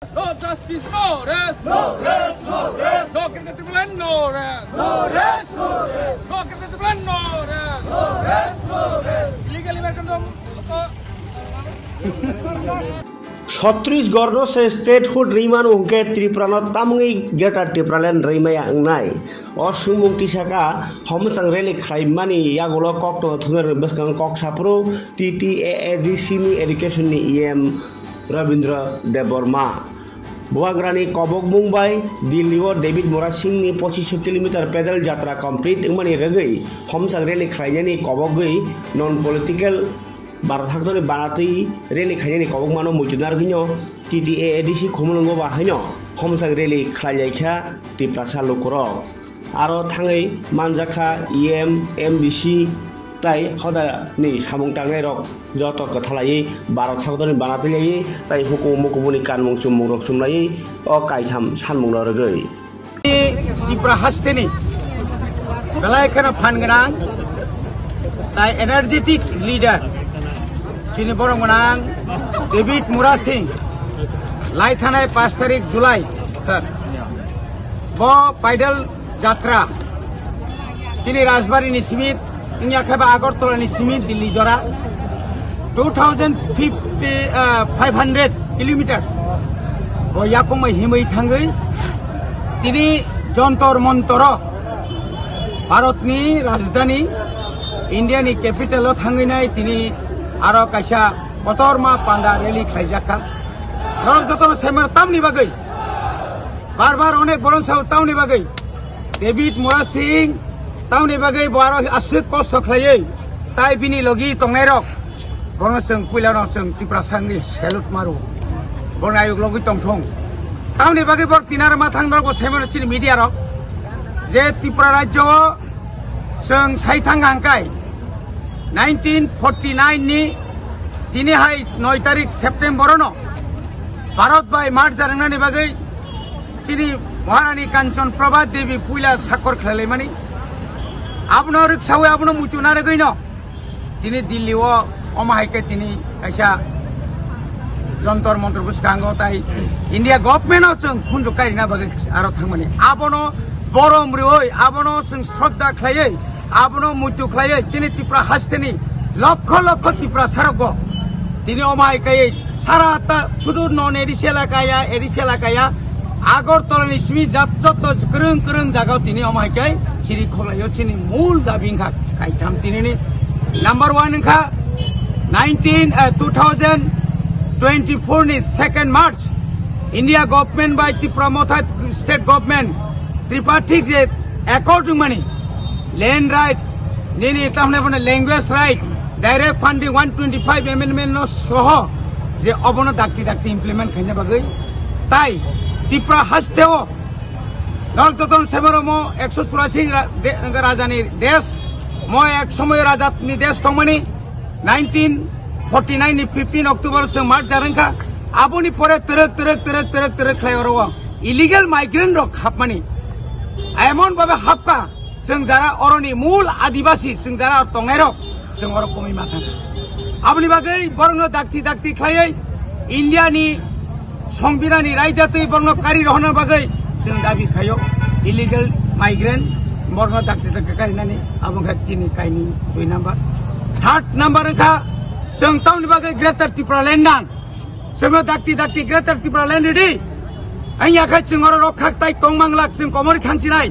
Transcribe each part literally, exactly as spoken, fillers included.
No justice, no rest. No rest, no rest. No Greater Tipraland, no rest. No rest, no rest. No Greater Tipraland, no rest. No rest, no rest. Illegal immigrant, uh, Chhattisgarh no se statehood rwimano hwnkhe Tripura no tamungwi Greater Tipraland rwimaya wngnai. O swngmung tisaka homsang rally khlaimani yagulo koktwma thumnarokni bwskango kok saphuru T T A A D C ni education ni E M Rabindra Debbarma. Bubagrani kobokmung bai Delhi o David Murasing ni pochisho kilometer pedal jatra complete wngmani rwgwi homsang rally khlainani kobogwi non political Bharat haktorni banatwi rally khainani kobokmano muitu narwgwino T T A A D C khumulwngo ba haino homsang rally khlailaikha Tiprasa lukurok. Aro thangwi manjakha E M, M D C tai hodani samung tangnairok joto kwthalaiwi Bharat haktorni banatwi laiwi tai hukumu mukubuni kanmung chummungrok chumlaiwi o kaitham sanmungno rwgwi. Tipra hasteni belai kheno phan gwnang tai energetic leader chini borok gwnang David Murasing lai thanai pash tarik July, sir. Bo paidal jatra chini Rajbari ni simi wngya khe ba Agartala ni simi Delhi jora two thousand fifty, uh, five hundred kilometers. Bo yakungma himwi thangwi tini Jantar Mantar o Bharat ni rajdhani India ni capital o thangwi nai tini aro kaisa kotorma panda rally khlaijakha. Norok jotono saiman tamni bagwi bar bar onek boron sao tamni bagwi David Murasing tamni bagwi bo aro aswk kosto khlaiwi tai bini logi tongnairok bono chwng puilano chwng Tiprasa wngwi salute maro. Bono ayuk logwi tongthung. Tamni bagwi bor tinaro mathang norok bo saimano chini media rok je Tripura rajyo o chwng saithang hangkai nineteen forty nine ni tini hai noi tarik September no Bharat bai merger wngnani bagwi chini Maharani Kanchan Prabha Devi puila sakor khlailaimani. Abono rwksawi abono muitu narwgwino tini Delhi o omo hai khe tini kaisa Jantar Mantar bwskango tai India government o chwng khunju kairina bagwi aro thangmani. Abono borom rwui, abono chwng shraddha khlaiwi, abono muitu khlaiwi chini Tripura hasteni lokho lokho Tiprasa rokbo tini omo hai kaiwi sara ta sudur non A D C elaka ya, A D C elaka ya, Agartala ni simi jat jotto kwrwng kwrwng jagao tini omo hai kai chiri kholaio chini mul dabi wngkha kaitham tinini. Number one wngkha nineteen, eh, two thousand twenty-four ni second March India government bai Tipra Motha state government tripartite je accord wngmani land right nini tamne bone language right, direct funding one twenty-five amendment no soho je obono dakti dakti implement khaina bagwi tai Tipra hasteo dol toton semero mo ekso churasi ra-, de-, rajani desh, mo ek somoy rajatni desh tongmani nineteen forty nine ni fifteen October se merger wngkha. Aboni pore twrwk twrwk twrwk twrwk twrwk khlai oro o illegal migrant rok hapmani emon babe hapka. Chwng jara oroni mul adibasi, chwng jara tongnai rok, chwng oro komoi ma thangkha. Aboni bagwi borokno dakti dakti khlaiwi India ni Songbidan ni raida twi borokno kari rohorna bagwi chwng dabi khaio illegal migrant borokno dakti dakti karinani abo wngkha chini kaini dui number. Third number wngkha chwng tamoni bagwi Greater Tipraland nang. Chwngno dakti dakti Greater Tipraland ridi. Ang yakhai chwng oro rok khak tai tong manglak chwng komori thangchinai.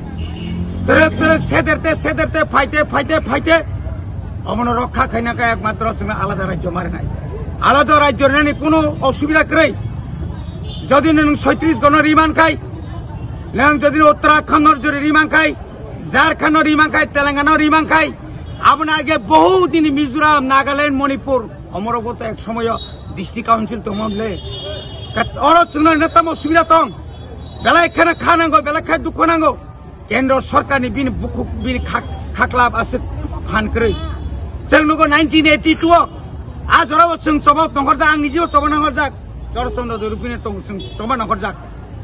Twrwk twrwk sederte sederte phaite phaite phaite. Omono rok khak khaina khe ekmatro chwngno alada rajyo marinai. Alada rajyo rinani kuno osubida kwrwi. Jodi nwng soitris gono riman khai, nwng jodi Uttarakhand no jodi riman khai, Jharkhand no riman khai, Telangana no riman khai, aboni age bohu dini Mizoram, Nagaland, Manipur, omorok bo to ek somoyo district council tongmon le. Kat-, oro chwngno hwnwi tamo subida tong. Belai kheno kha nango, belai khe dukho nango. Kendro sorkar ni bini bukhuk, bini khak-, khaklap aswk phan kwrwi. Chwng nugo nineteen eighty two o. A jorao chwng choba nongkhorjak, ang nijeo choba nongkhorjak. Choro Chandra Debbarma bini tong chwng choba nongkhorjak.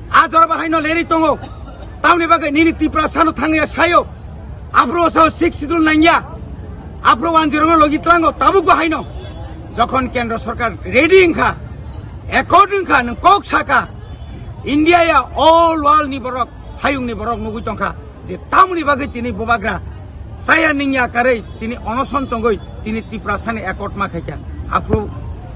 A jorao haino lerwi tongo. Tamoni bagwi nini Tiprasa no thangya sayo. Aphuru sao six schedule nangya. Aphuru one zero no logi tlango tabuk bo haino. Jokhon kendro sorkar ready wngkha, accord wngkha, nwng kok saka, India ya all world ni borok, hayung ni borok nugui tongkha je tamoni bagwi tini bubagra chaya ningya karwi tini onoson tongwi tini Tiprasani accord ma khaikha. Aphuru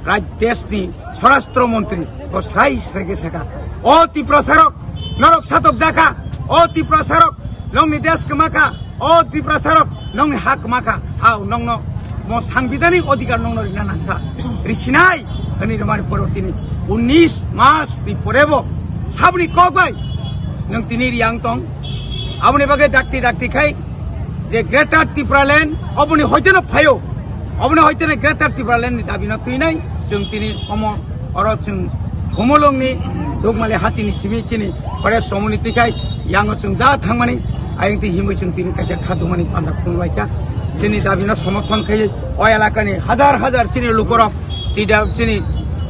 raj desh ni Swarashtra Montri bo srai srai khe sakha, "O Tiprasarok, norok satok jakha, o Tiprasarok, nongni desh kwma kha, o Tiprasarok, nongni ha kwma kha, ha nongno mo sangbidhanik odhikar nongno rina nangkha, risinai," hwnwi rwmani pore tini unnish mas ni pore bo saboni kok bai nwng tini riyang tong. Aboni bagwi dakti dakti khai je Greater Tipraland oboni hoiteno phaio, oboni hoiteno Greater Tipraland ni dabi no twinai. Chwng tini omo oro chwng Humulongni Dukmali hatini simi chini Forest Community khai yango chwng ja thangmani ayang ti himwi chwng tini kaisa khatumani panda phunukbaikha. Chini dabi no somorthon khai o elakani hajar hajar chini lukorok tida chini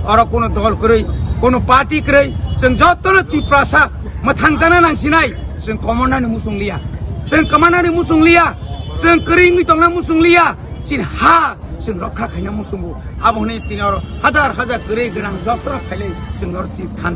oro kono dol kwrwi, kono party kwrwi, chwng jotono Tiprasa mwthang jana nangsinai. Chwng komonani muchung liya, chwng kwmanani muchung liya, chwng kwrwi wngwi tongna muchung liya, chini ha chwng rokha khaina muchungo. Abo hwnwi tini oro hajar hajar kwrwi gwnang jotono phailai chwng oro chini than